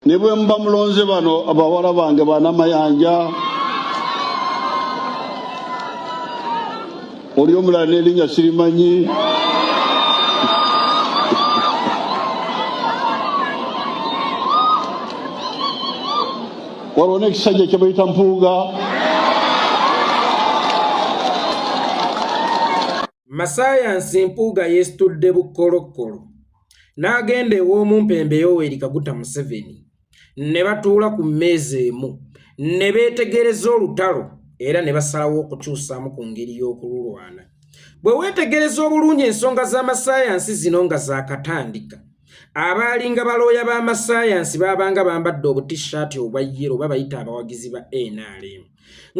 Ne bwe muba mulonze bano abawala bange banamayanja oli omulala n'erinnya sirimanyi. Waliwo n'ekisajja kye bayita Mpuuga. Masayansi Mpuuga yeesitudde bukkolokkolo n'agenda ew'omumpembe Yoweri Kaguta Museveni ne batuula ku mmeeza emu ne beetegereza olutalo era ne basalawo okukyusaamu ku ngeri y'okululwana. Bwe weetegereza obulungi ensonga z'amasayansi zino nga zaakatandika, abaalinga balooya b'amasayansi baabanga bambadde obutishaati obwa yero oba bayita abawagizi ba NRM.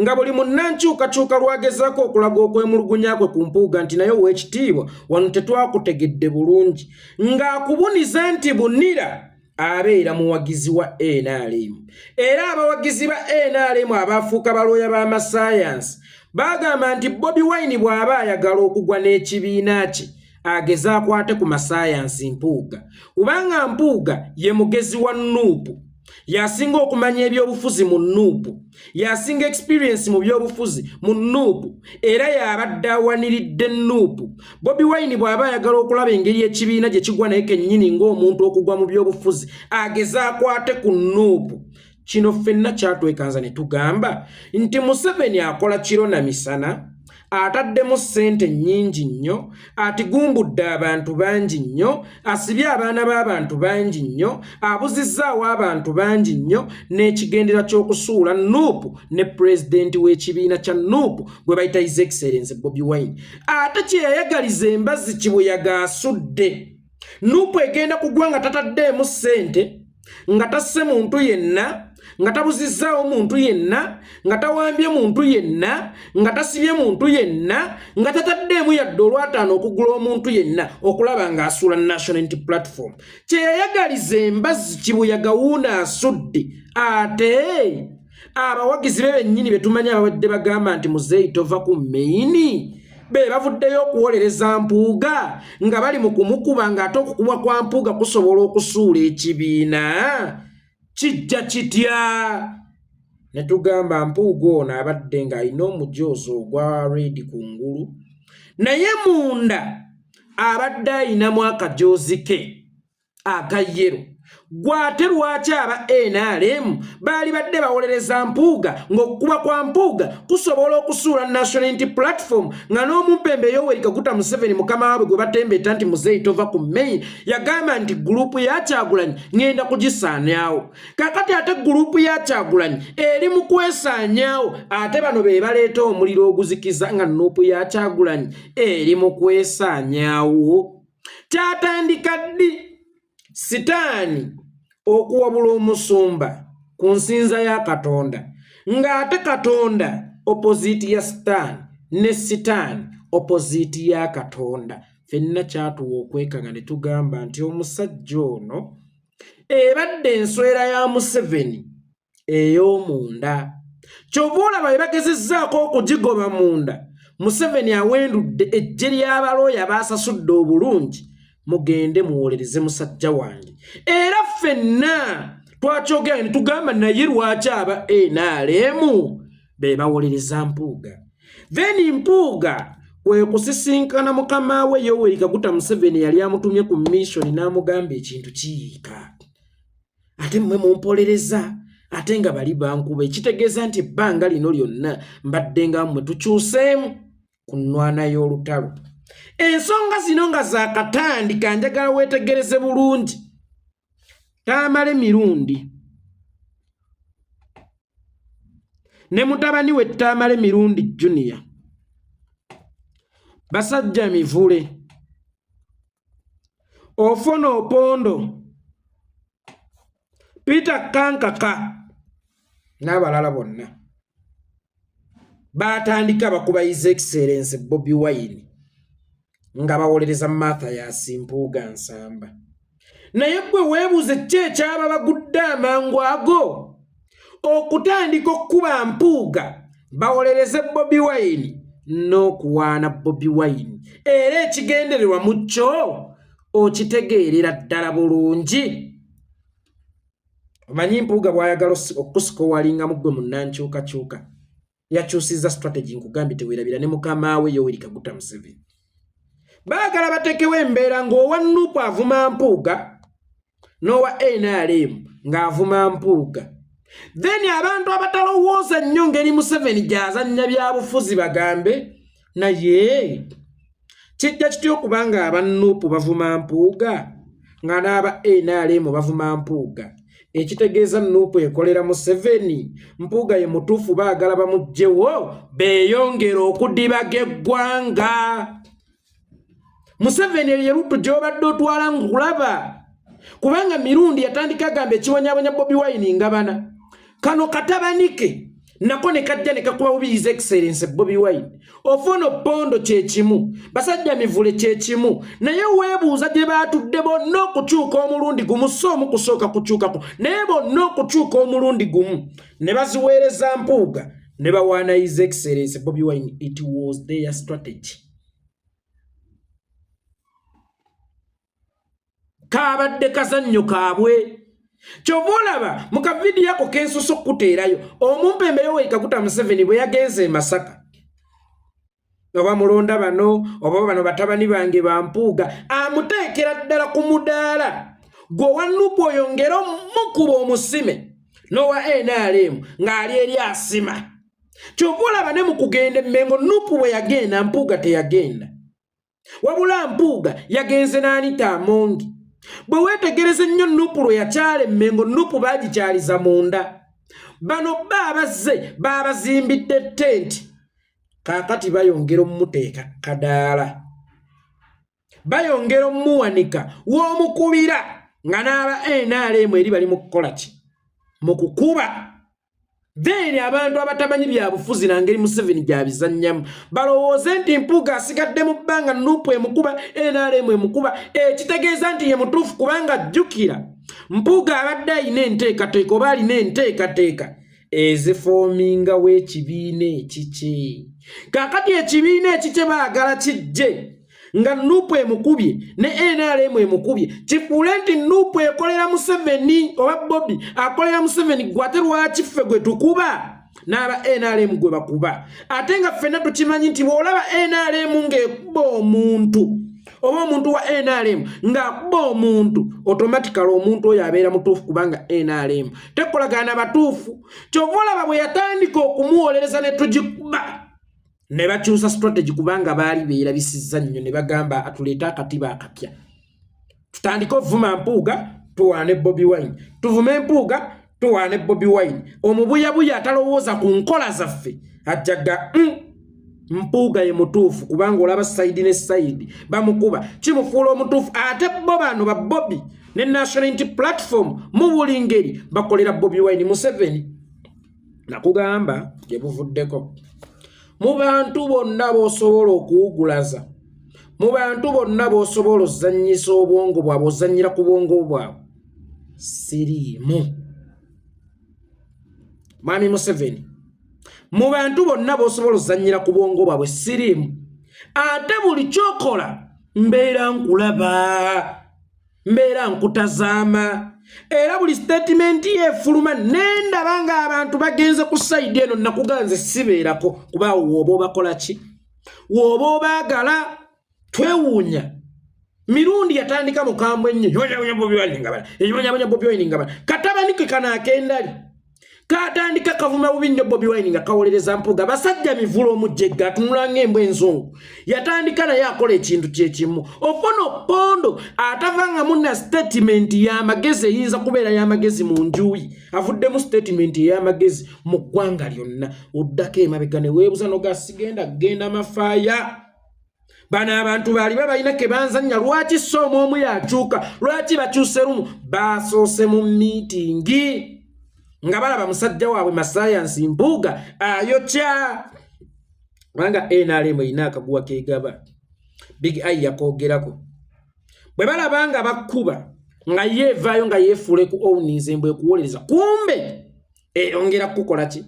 Nga buli munnankyukakyuka lw'agezaako okulaga okwemulugunya kwe ku Mpuuga nti naye ow'ekitiibwa wano tetwakutegedde bulungi, ng'akubuniza nti bunira abeera muwagizi wa NRM. Era abawagizi ba NRM abaafuuka balooya b'amasayansi baagamba nti Bobi Wine bw'aba ayagala okugwa n'ekibiina kye ageze akwate ku masayansi Mpuuga, kubanga Mpuuga ye mugezi wa Nuupu, yasinga okumanya ebyobufuzi mu Nuupu, yasinga experience mu byobufuzi mu Nuupu, era yabadde awaniridde Nuupu. Bobi Wine bw'aba ayagala okulaba engeri ekibiina gye kigwa naye kennyini ng'omuntu okugwa mu byobufuzi ageze akwate ku Nuupu. Kino ffenna kyatwekanza ne tugamba nti Museveni akola kiro na misana, ataddemu ssente nnyingi nnyo, atigumbudde abantu bangi nnyo, asibye abaana b'abantu bangi nnyo, abuzizzaawo abantu bangi nnyo n'ekigendera ky'okusuula Nuupu ne pulezidenti w'ekibiina kya Nuupu gwe bayita His Excellency Bobi Wine. Ate kye yayagaliza embazzi kibuyaga asudde. Nuupu egenda kugwa nga tataddeemu ssente, nga tasse muntu yenna, nga tabuzizzaawo muntu yenna, nga tawambye muntu yenna, nga tasibye muntu yenna, nga tataddeemu yadde olwataano okugula omuntu yenna okulaba ng'asuula National Unity Platform. Kye yayagaliza embazzi kibuyaga wuuno asudde. Ate abawagizi be bennyini be tumanyi ababadde bagamba nti muzeeyi tova ku meyini be bavuddeyo okuwolereza Mpuuga nga bali mu kumukuba, ng'ate okukubwa kwa Mpuuga kusobola okusuula ekibiina. Kijja kitya? Ne tugamba Mpuuga ono abadde ng'alina omujoozi ogwa redi ku ngulu, naye munda abadde ayinamu akajoozi ke aka yero. Gwate lwaki aba NRM baali badde bawolereza Mpuuga ng'okukuba kwa Mpuuga kusobola okusuula National Unity Platform, nga n'omumpembe Yoweri Kaguta Museveni mukama waabwe gwe batembeeta nti muzeeyi tova ku main yagamba nti gulupu ya Kyagulanyi ngenda kugisaanyawo. Kaakati ate gulupu ya Kyagulanyi eri mu kwesaanyaawo, ate bano be baleeta omuliro oguzikiza nga nuupu ya Kyagulanyi eri mu kwesaanyaawo. Kyatandika ddi Sitaani okuwabula omusumba ku nsinza ya Katonda, ng'ate Katonda opoziiti ya Sitaani ne Sitaani opoziiti ya Katonda? Ffenna kyatuwa okwekanga ne tugamba nti omusajja ono ebadde enswera ya Museveni ey'omunda. Kyova olaba bwe bagezezzaako okugigoba munda, Museveni awendudde eggye ly'abalooya baasasudde obulungi, mugende muwolereze musajja wange. Era ffenna twakyogera ne tugamba naye lwaki aba NRM be bawolereza Mpuuga? Then Mpuuga kwe kusisinkana mukama we Yoweri Kaguta Museveni yali amutumye ku mission n'amugamba ekintu kiyiika, ate mmwe mumpolereza, ate nga bali bankuba, ekitegeeza nti ebbanga lino lyonna mbadde nga mmwe. Tukyuseemu ku nnwana y'olutalo. Ensonga zino nga zaakatandika, njagala weetegereze bulungi. Tamale Mirundi ne mutabani we Tamale Mirundi Junior, basajja mivule, Ofwono Opondo, Peter Kankaka n'abalala bonna baatandika bakuba His Excellency Bobi Wine nga bawolereza Mathias Mpuuga Nsamba. Naye gwe weebuuze ki ekyaba bagudde amangu ago okutandika okukuba Mpuuga bawolereze Bobi Wine n'okuwaana Bobi Wine, era ekigendererwa mu kyo okitegeerera ddala bulungi. Omanyi Mpuuga bw'ayagala okusikowalingamu ggwe munnankyukakyuka, yakyusizza strategy. Nkugambye teweerabira ne mukama we Yoweri Kaguta Museveni. Baagala bateekewo embeera ng'owa Nuupu avuma Mpuuga n'owa NRM ng'avuma Mpuuga, then abantu abatalowooza nnyo ngeri Museveni gy'azannya byabufuzi bagambe, naye kijja kitya okuba nga aba Nuupu bavuma Mpuuga nga n'aba NRM bavuma Mpuuga? Ekitegeeza Nuupu ekolera Museveni, Mpuuga ye mutuufu, baagala bamuggyewo beeyongere okudibaga eggwanga. Museveni eyo ye lutu gy'obadde otwala nkulaba, kubanga Mirundi yatandika agamba ekibonyabonya Bobi Wine nga bana kano katabanike nako ne kajja ne kakuba bubi His Excellence Bobi Wine. Ofuno Pondo kyekimu, basajja Mivule kyekimu, naye weebuuza gye baatudde bonna okukyuka omulundi gumu. So omu kusooka kukyukako, naye bonna okukyuka omulundi gumu ne baziweereza Mpuuga ne bawaana His Excellence Bobi Wine. It was their strategy. Kaabadde kazannyo kaabwe. Kyova olaba mu kavidiyo ako kensoso okukuteerayo omumpembe Yoweri Kaguta Museveni bwe yagenze e Masaka, oba mulonda bano oba bano batabani bange bampuuga, amuteekera ddala ku mudaala gwe owa Nupu oyongere omukuba omusime n'owa NRM ng'ali eri asima. Kyova olaba ne mu kugenda Emmengo, Nupu bwe yagenda, Mpuuga teyagenda, wabula Mpuuga yagenze n'Anita Amongi. Bwe weetegereza ennyo, Nupu lwe yakyala Emmengo, Nupu baagikyaliza munda, bano ba abazze baabazimbidde tenti. Kaakati bayongera omumuteeka kadaala, bayongera omumuwanika w'omukubira nga n'aba NRM eri bali mu kukola ki? Mu kukuba. Then abantu abatamanyi byabufuzi na ngeri Museveni gy'abizannyamu balowooze nti Mpuuga asigadde mu bbanga, Nuupu emukuba, NRM emukuba, ekitegeeza nti ye mutuufu, kubanga jjukira Mpuuga abadde alina enteekateeka oba alina enteekateeka ezifoomingawo ekibiina ekikye. Kaakati ekibiina ekikye baagala kijje nga Nuupu emukubye ne NRM emukubye, kifuule nti Nuupu ekolera Museveni oba Bobi akolera Museveni. Gwe ate lwaki ffe gwe tukuba n'aba NRM gwe bakuba, ate nga ffenna tukimanyi nti bw'olaba NRM ng'ekuba omuntu oba omuntu wa NRM ng'akuba omuntu, automatically omuntu oyo abeera mutuufu, kubanga NRM tekolagana batuufu. Kyova olaba bwe yatandika okumuwolereza ne tugikuba ne bakyusa strategy, kubanga baali beerabisizza nnyo, ne bagamba atuleete akatiba akapya, tutandike ovuma Mpuuga tuwaane Bobi Wine, tuvume Mpuuga tuwaane Bobi Wine. Omubuyabuya atalowooza ku nkola zaffe ajjaga Mpuuga ye mutuufu, kubanga olaba side ne side bamukuba, kimufuula omutuufu. Ate bo bano ba Bobi ne National Unity Platform mu buli ngeri bakolera Bobi Wine. Museveni nakugamba gye buvuddeko, mu bantu bonna b'osobola okuwugulaza, mu bantu bonna b'osobola ozannyisa obwongo bwabwe, ozannyira ku bwongo bwabwe, siriimu. Mwami Museveni, mu bantu bonna b'osobola ozannyira ku bwongo bwabwe, siriimu. Ate buli kyokola mbeera nkulaba, mbeera nkutazaama, era buli sitatimenti yefuluma nendaba ng'abantu bagenze ku side eno, nakuganze sibeerako, kuba wooba obakola ki, wooba obaagala. Twewuunya Mirundi yatandika mukambwe ennyo, Bobi Wine nga katabani ke kano akendali katandika kavuma bubi nnyo Bobi Wine nga kawolereza Mpuuga. Basajja Mivula omujjegga atunula ng'embwa enzungu yatandika naye akola ekintu kyekimu. Ofono Pondo atava nga munna statement y'amagezi eyinza kubeera y'amagezi mu njuyi, avuddemu statement ey'amagezi mu ggwanga lyonna. Oddako emabega ne weebuza noga sigenda genda mafaaya. Bano abantu baali babalina ke banzannya, lwaki so omu omu yakyuka? Lwaki bakyuse lumu? Basoose mu miitingi nga balaba musajja waabwe Masayansi Mpuuga ayokya, kubanga NRM erina akaguwa kegaba. Big Eye yakoogerako, bwe balaba nga bakkuba nga ye evaayo nga yeefuula eku owninze mbwe ekuwolereza, kumbe eyongera kukukola ki?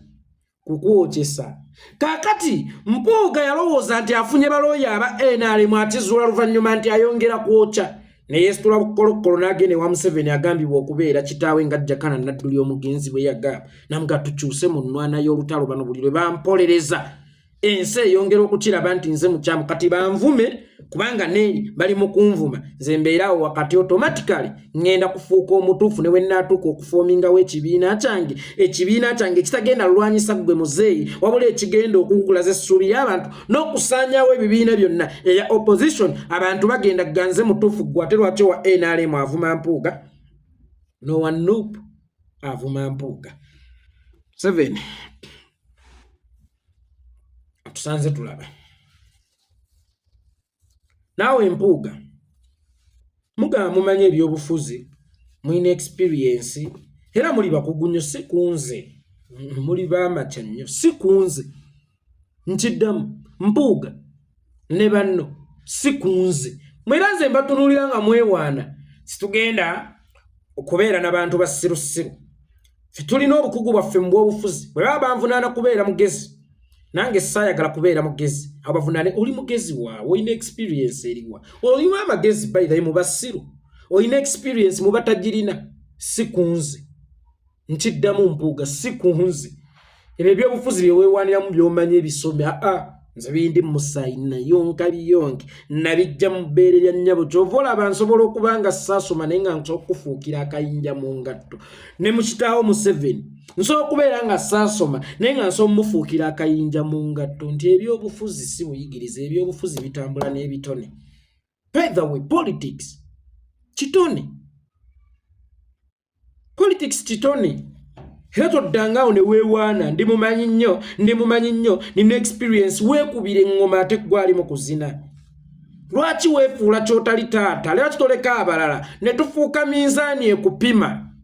Kukwokyesa. Kaakati Mpuuga yalowooza nti afunye balooya aba NRM, atizuula luvannyuma nti ayongera kwokya. Ne yeesitula bukolokkolo n'agenda ewa Museveni agambibwa okubeera kitaawe nga Jakana Nadduli omugenzi bwe yagamba, namuga tukyuse mu nnwana y'olutalo, bano buli lwe bampolereza ensi eyongera okukiraba nti nze mukyamu, kati banvume kubanga neeri bali mu kunvuma, nze mbeera awo wakati, automatically ŋŋenda kufuuka omutuufu ne bwe nnaatuuka okufoomingawo ekibiina kyange, ekibiina kyange ekitagenda lulwanyisa ggwe muzeeyi, wabula ekigenda okukulaza essuubi y'abantu n'okusaanyaawo ebibiina byonna eya opposition. Abantu bagenda ganze mutuufu, ggwe ate lwaki owa NRM avuma Mpuuga n'owa NUP avuma Mpuuga? 7 tusanze tulaba naawe Mpuuga mugamba mumanyi ebyobufuzi, mulina experience era muli bakugu nnyo, si kunze, muli bamakya nnyo, si kunze. Nkiddamu, Mpuuga ne banno, si kunze. Mwera nze mbatunuulira nga mwewaana, situgenda okubeera n'abantu basirusiru. Ffe tulina obukugu bwaffe mu bwobufuzi. Bwe baba banvunaana kubeera mugezi, nange saayagala kubeera mugezi. Abo bavunaane oli mugezi waawe, olina experience eriwa, olina amagezi bayirayo mu basiru, olina experience mu batagirina, si kunze. Nkiddamu, Mpuuga, si kunze. Ebyo ebyobufuzi bye weewaaniramu by'omanyi ebisome, aa nze bindi mu musaayi, nayonka biyonke, nabijja mu bbeere lya nnyabo. Kyova olaba nsobola okuba nga saasoma naye nga nsobola okufuukira akayinja mu ngatto. Ne mu kitaawo Museveni nsobola okubeera nga saasoma naye nga nsobola mufuukira akayinja mu ngatto, nti ebyobufuzi si buyigiriza, ebyobufuzi bitambula n'ebitone. By the way, politics kitone, politics kitone. Era toddangaawo ne weewaana ndi mumanyi nnyo, ndi mumanyi nnyo, nina experience. Weekubira eŋŋoma ate gwali mu kuzina. Lwaki weefuula ky'otali taata? Lwaki toleka abalala ne tufuuka minzaani ekupima?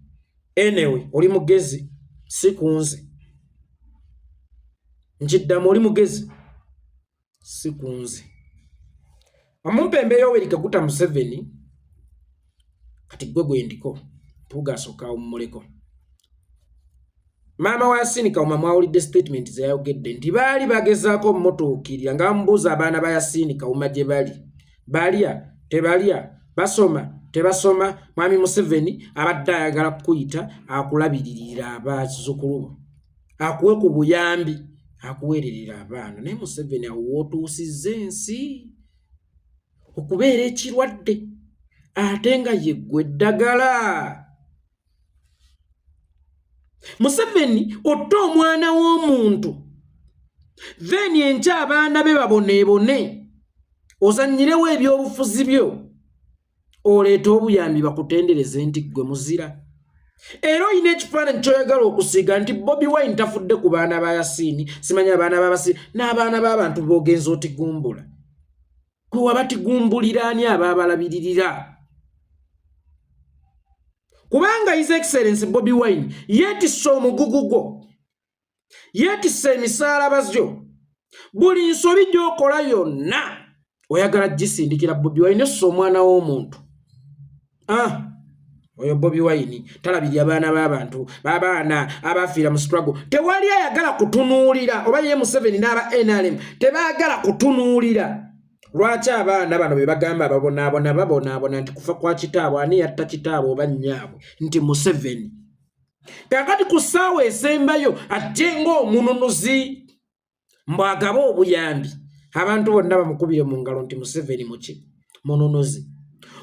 Anyway, oli mugezi, si kunze. Nkiddamu, oli mugezi, si kunze. Omumpembe Yoweri Kaguta Museveni, kati gwe gwendiko. Mpuuga asooka awummuleko. Maama wa Yasini Kawuma mwawulidde statement ze yayogedde nti baali bagezaako omutuukirira nga bamubuuza abaana ba Yasini Kawuma gye bali, balya tebalya, basoma tebasoma. Mwami Museveni abadde ayagala kukuyita akulabiririra abazzukulu bo, akuwe ku buyambi, akuweererera abaana. Naye Museveni, awo wootuusizza ensi okubeera ekirwadde ate nga yeggwe eddagala. Museveni, otta omwana w'omuntu, then enkya abaana be baboneebone, ozannyirewo ebyobufuzi byo, oleete obuyambi bakutendereze nti ggwe muzira. Era olina ekifaananyi kyoyagala okusiiga nti Bobi Wine tafudde ku baana ba Yasiini, simanyi abaana babasi n'abaana b'abantu b'ogenza otigumbula. Gwe wabatigumbulira ani ababalabiririra? Kubanga His Excellence Bobi Wine yeetisse omugugu gwo, yeetisse emisaalaba gyo. Buli nsobi gy'okola yonna oyagala gisindikira Bobi Wine, essa omwana w'omuntu. Ah, oyo Bobi Wine talabirira abaana b'abantu, babaana abafiira mu struggle. Tewali ayagala kutunuulira, oba ye Museveni n'aba NRM tebaagala kutunuulira lwaki abaana bano be bagamba babonaabona, babonaabona nti kufa kwa kitaabwe. Ani yatta kitaabwe oba nnyaabwe? Nti Museveni. Kakati ku ssaawa esembayo ajje ng'omununuzi mbw'agaba obuyambi, abantu bonna bamukubire mu ngalo nti Museveni muki mununuzi.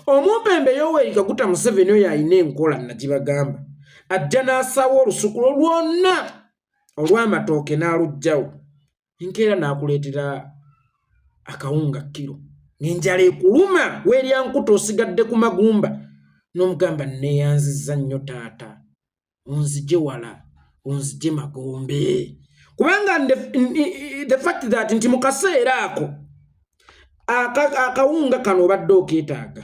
Omumpembe Yoweri Kaguta Museveni oyo alina enkola nagibagamba, ajja n'asaawo olusuku lwo lwonna olw'amatooke n'aluggyawo, enkeera n'akuleetera akawunga kiro, ng'enjala ekuluma, weerya nkuta, osigadde ku magumba, n'omugamba neeyanzizza nnyo taata, onzije wala, onzije magombe. Kubanga the fact that nti mu kaseera ako akawunga kano obadde okeetaaga,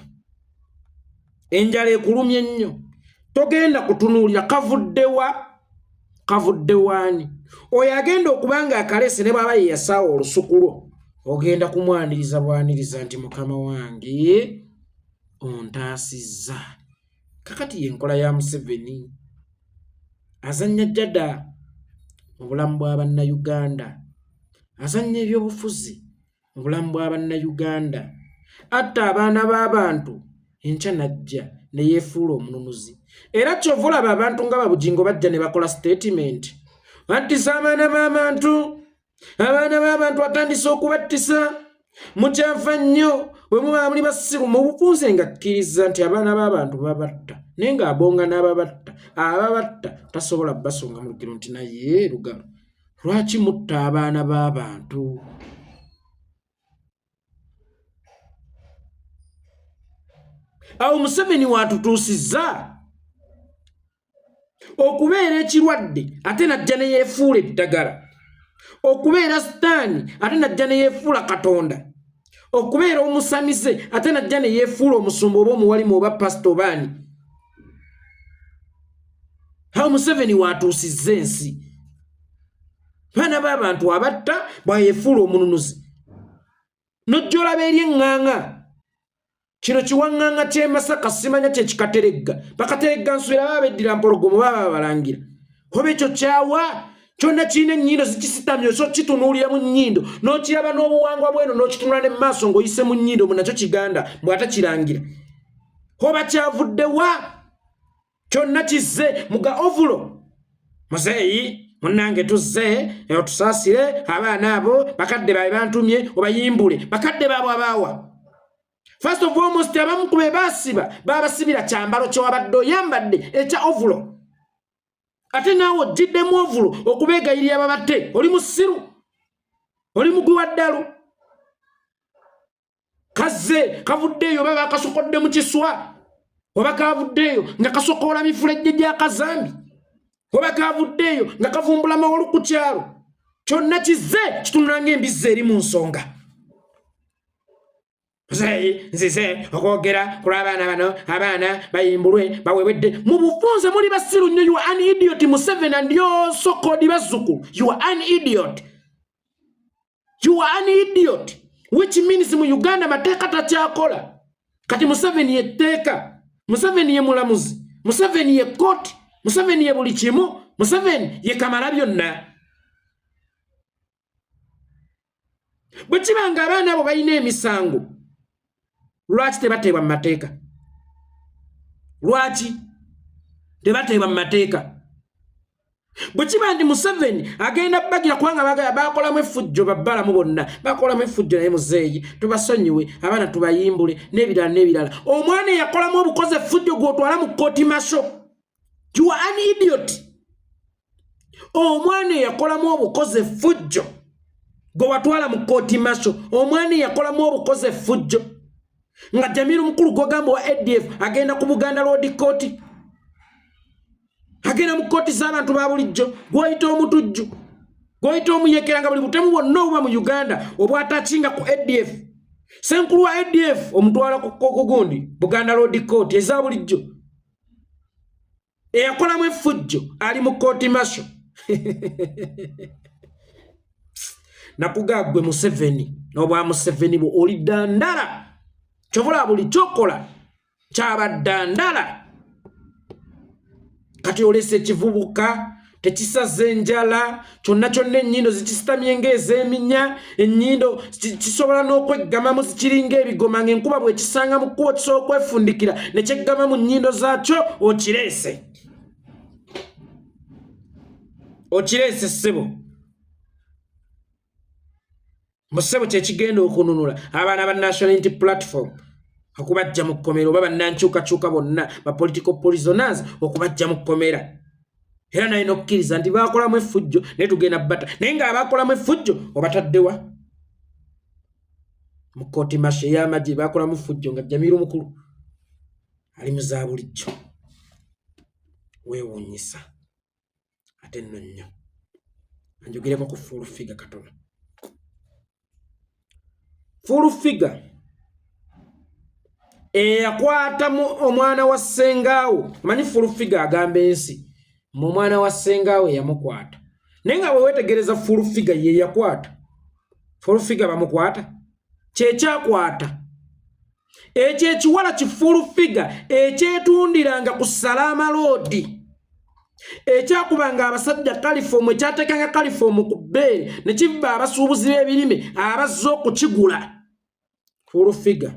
enjala ekulumye nnyo, togenda kutunuulira kavuddewa, kavudde waani. Oyo agenda okuba nga akalese ne bw'aba ye yasaawa olusuku lwo, ogenda kumwaniriza bwaniriza nti mukama wange ontaasizza. Kakati yenkola ya Museveni, azannya jada mu bulamu bwa bannayuganda, azannya ebyobufuzi mu bulamu bwa bannayuganda, atta abaana b'abantu. Enkya najja ne yeefuula omununuzi. Era kyova olaba abantu nga Babugingo bajja ne bakola statement. Battisa abaana b'abantu. Abaana b'abantu atandise okubattisa. Mukyafa nnyo bwe muba muli basiru mu bufunze nga kkiriza nti abaana b'abantu babatta naye ng'abonga n'ababatta ababatta tasobola basonga mu lugero nti naye lugalo lwaki mutta abaana b'abantu. Awo Museveni watutuusizza okubeera ekirwadde ate najja ne yeefuula eddagala, okubeera sitaani ate najja ne yeefuula Katonda, okubeera omusamize ate najja ne yeefuula omusumba oba omuwalimu oba pasita oba ani. Awo Museveni watuusizza ensi. Baana b'abantu abatta bwayefuula omununuzi. Nojja olaba eri eŋŋaŋa. Kino kiwaŋŋaŋa ky'e Masaka simanya kye kikateregga. Bakateregga nswera baba beddira mpologoma baba babalangira. Oba ekyo kyawa kyonna kirina ennyindo zikisitamye osobola okukitunuulira mu nnyindo n'okiraba n'obuwangwa bweno n'okitunula ne mu maaso ng'oyise mu nnyindo mbu nakyo Kiganda mbu ate kirangira. Oba kyavudde wa? Kyonna kizze mu ga ovulo. Muzeeyi munnange tuzze otusaasire abaana abo bakadde baabwe bantumye obayimbule. Bakadde baabwe abaawa. First of all, most abamu ku be baasiba baabasibira kyambalo kye wabadde oyambadde ekya ovulo. Ate naawe ojjiddemu ovulo okubeegayirira babatte. Oli musiru, oli mugwi wa ddalu. Kazze kavuddeeyo oba bakasokodde mu kiswa oba kavuddeeyo nga kasokoola mifulejje gya kazambi oba kavuddeeyo nga kavumbula mawolu ku kyalo. Kyonna kizze kitunula ng'embizzi eri mu nsonga. Muzeeyi nzize okwogera ku lw'abaana bano, abaana bayimbulwe baweebwe mu bufunze. Muli basiru nnyo. You are an idiot, Museveni and your so-called bazzukulu. You are an idiot. You are an idiot, which means mu Uganda mateeka takyakola. Kati Museveni ye tteeka, Museveni ye mulamuzi, Museveni ye kooti, Museveni ye buli kimu, Museveni ye kamala byonna. Bwe kiba nga abaana abo balina emisango, lwaki tebateebwa mu mateeka? Lwaki tebateebwa mu mateeka? Bwe kiba nti Museveni agenda bagira kubanga bakolamu effujjo, babbalamu bonna bakolamu effujjo, naye muzeeyi tubasonyiwe abaana tubayimbule n'ebirala n'ebirala. Omwana eyakolamu obukozi effujjo gw'otwala mu kkooti masho, you are an idiot. Omwana eyakolamu obukozi effujjo gwe watwala mu kkooti masho, omwana eyakolamu obukozi effujjo nga Jamiru mukulu gwogamba wa ADF agenda ku Buganda Road Court, agenda mu kkooti z'abantu ba bulijjo, gw'oyita omutujju, gw'oyita omuyekera, nga buli butemu bwonna obuba mu Uganda obwatakinga ku ADF, senkulu wa ADF omutwala ku gundi Buganda Road Court eza bulijjo. Eyakolamu effujjo ali mu kkooti masho. Nakugaa ggwe Museveni n'obwa Museveni bwo oli ddandala, kyovula buli kyokola kyaba ddandala. Kati olese ekivubuka tekisaza enjala kyonna kyonna, ennyindo zikisitamye ng'ez'eminya, ennyindo kisobola n'okweggamamu zikiringa ebigoma, ng'enkuba bw'ekisanga mu kkubo kisobola okwefundikira ne kyeggama mu nnyindo zaakyo. Okireese, okireese ssebo. Musebo kyekigenda okununula abaana ba National Unity Platform okubajja mu kkomera, oba bannankyukakyuka bonna ba political prisoners okubajja mu kkomera. Era naye n'okukkiriza nti baakolamu effujjo naye tugenda bata, naye ng'abaakolamu effujjo obataddewa mu kkooti masho ey'amagye. Baakolamu effujjo nga Jamiru mukulu ali mu za bulijjo. Weewuunyisa ate nno nnyo. Anjogereko ku full figure katono. Full figure eyakwatamu omwana wa ssengaawo, manyi full figure agamba ensi mu omwana wa ssengaawo eyamukwata, naye nga bwe weetegereza full figure ye yakwata. Full figure bamukwata kyekyakwata ekyo ekiwala ki full figure ekyetundiranga ku Salaama Road, ekyakubanga abasajja kalifoomu, ekyateekanga kalifoomu ku bbeere ne kiva abasuubuzi b'ebirime abazze okukigula. Full figure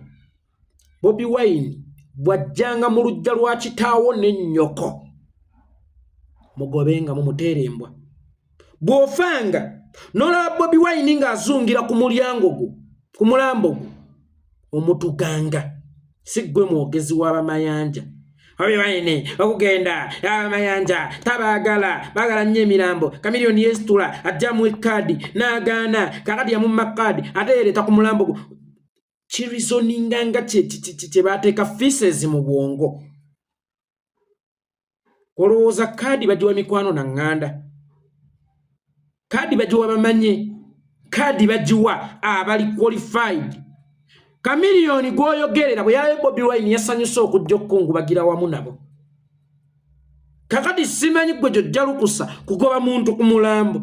Bobi Wine Bw'ajjanga mu luggya lwa kitaawo ne nnyoko, mugobenga mumuteere embwa. Bw'ofanga n'olaba Bobi Wine ng'azungira ku mulyango gwo, ku mulambo gwo, omutuganga. Si ggwe mwogezi w'abamayanja. Bobi Wine okugenda abamayanja tabaagala, baagala nnyo emirambo. Kamiliyoni yeesitula ajjamu ekkaadi n'agaana, kakati yamumma kaadi ate yereeta ku mulambo gwo. Kirizoninga nga kye baateeka feces mu bwongo. Olowooza kaadi bagiwa mikwano na ŋŋanda? Kaadi bagiwa bamanye, kaadi bagiwa abali qualified. Kamiliyoni gw'oyogerera bwe yalabe Bobi Wine yasanyuse okujja okukungubagira wamu nabo. Kakati simanyi gwe gyojja lukusa kugoba muntu ku mulambo.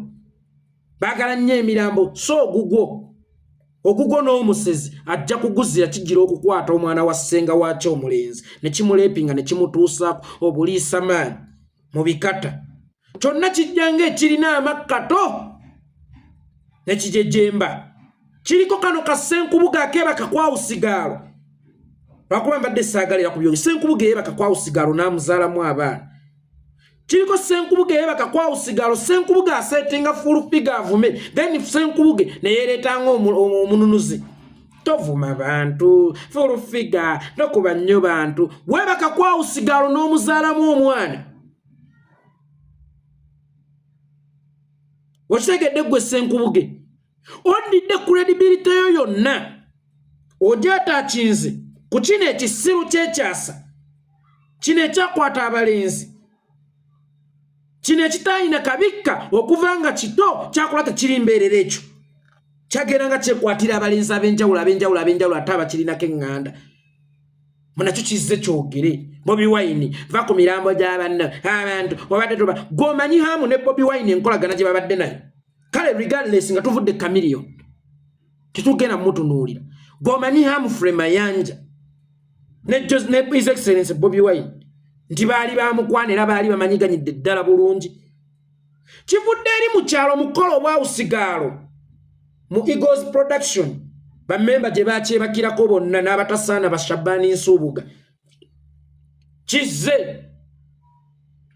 Baagala nnyo emirambo, so ogugwo n'omusezi ajja kuguzira. Kigira okukwata omwana wa ssenga waakyo omulenzi ne kimuleepinga ne kimutuusaako obuliisa maanyi mu bikata. Kyonna kijja ng'ekirina amakkato ne kijejemba. Kiriko kano ka Ssenkubuga akeebaka kwawusigaalo, lwakuba mbadde saagalira ku byogi. Ssenkubuga eyeebaka kwawusigaalo n'amuzaalamu abaana. Kiriko Ssenkubuge yeebaka kwawusigalo. Ssenkubuge aseetinga Full Figure avume, then Ssenkubuge neyereetanga omununuzi. Tovuma bantu, Full Figure, tokuba nnyo bantu. Weebaka kwawusigalo n'omuzaalamu omwana. Okitegedde ggwe Ssenkubuge? Oddidde credibility yo yonna ogyataakinze ku kino ekisiru kyekyasa kino ekyakwata abalenzi, kino ekitayina kabikka okuva nga kito kyakola tekiri mbeerera. Ekyo kyagenda nga kyekwatira abalenzi ab'enjawulo ab'enjawulo ab'enjawulo, ate abakirinako eŋŋanda munakyo kizze kyogere. Bobi Wine, va ku mirambo gy'abanno abantu obadde tuba gwomanyi hamu ne Bobi Wine enkolagana gye babadde nayo. Kale regardless nga tuvudde Kamiliyoni, tetugenda mutunuulira. Gwomanyi Humphrey Mayanja ne His Excellence Bobi Wine nti baali bamukwana era baali bamanyiganyidde ddala bulungi. Kivudde eri mu kyalo mukolo obwawusigaalo mu Eagles Production, bammemba gye bakyebakirako bonna n'abatasaana bashabani Nsuubuga. Kizze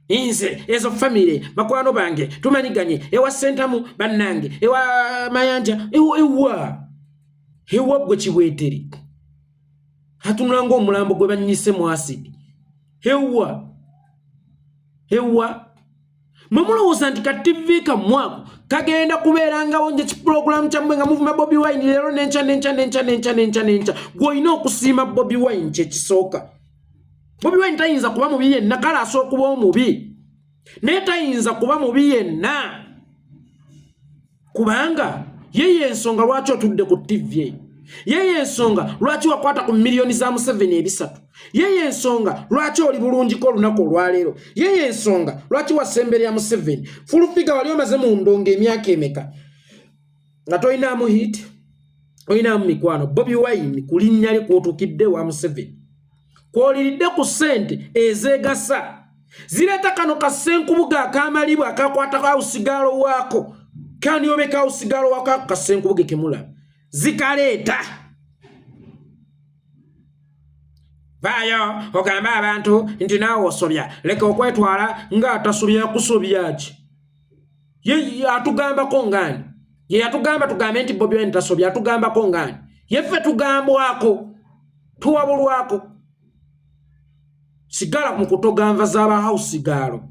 nze ezo famire bakwano bange tumanyiganye ewa Sentamu bannange, ewa Mayanja, ewa gwe kibwetere atunula ng'omulambo gwe bannyise mu asidi. Ewa mwe mulowooza nti ka TV kammwe ako kagenda kubeerangawo nje kipulogulaamu kyammwe nga muvuma Bobi Wine leero nenkya nenkya nenkya nenkya nenkya nenkya. Gw'olina okusiima Bobi Wine kyekisooka. Bobi Wine tayinza kuba mubi yenna. Kale asobola okuba omubi, naye tayinza kuba mubi yenna, kubanga ye yensonga lwaki otudde ku TV eyo, ye yensonga lwaki wakwata ku miliyoni za Museveni 300, ye yensonga lwaki oli bulungiko olunaku olwaleero, ye yensonga lwaki wasemberera Museveni. Full Figure, wali omaze mu ndongo emyaka emeka nga tolinaamu hit, olinamu mikwano? Bobi Wine ku linnya lye kwotuukidde wa Museveni, kwoliridde ku ssente ezeegasa zireeta kano kassenkubuga akamalibwa akakwata kawusigaalo waako kanyobe kawusigaalo waako ako kassenkubuge kemulaba zikaleeta. Vaayo ogambe abantu nti naawe osobya, leka okwetwala ng'atasobya. Kusobya ki? Ye atugambako ngaani? Ye yatugamba tugambe nti Bobi Wine tasobya? Atugambako ngaani? Yeffe tugambwako, tuwabulwako. Sigala mu kutoganva z'aba house gaalo.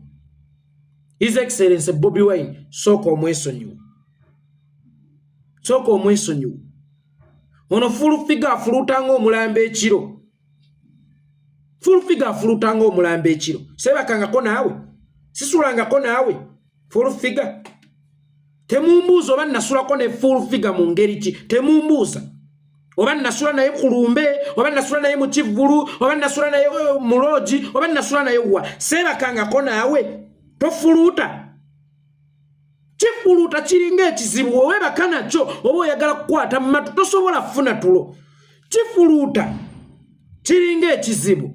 His Excellence Bobi Wine, sooka omwesonyiwe, sooka omwesonyiwe. Ono Full Figure afuluuta ng'omulambo ekiro. Full Figure afuluuta ng'omulambo ekiro. Seebakangako naawe, sisulangako naawe, Full Figure. Temumbuuza oba nasulako ne Full Figure mu ngeri ki. Temumbuuza oba nasula naye ku lumbe, oba nasula naye mu kivvulu, oba nasula naye mu loogi, oba nasula naye wa. Seebakangako naawe, tofuluuta. Kifuluuta kiringa ekizibu oweebaka nakyo, oba oyagala kukwata mu matu, tosobola kufuna tulo. Kifuluuta kiringa ekizibu.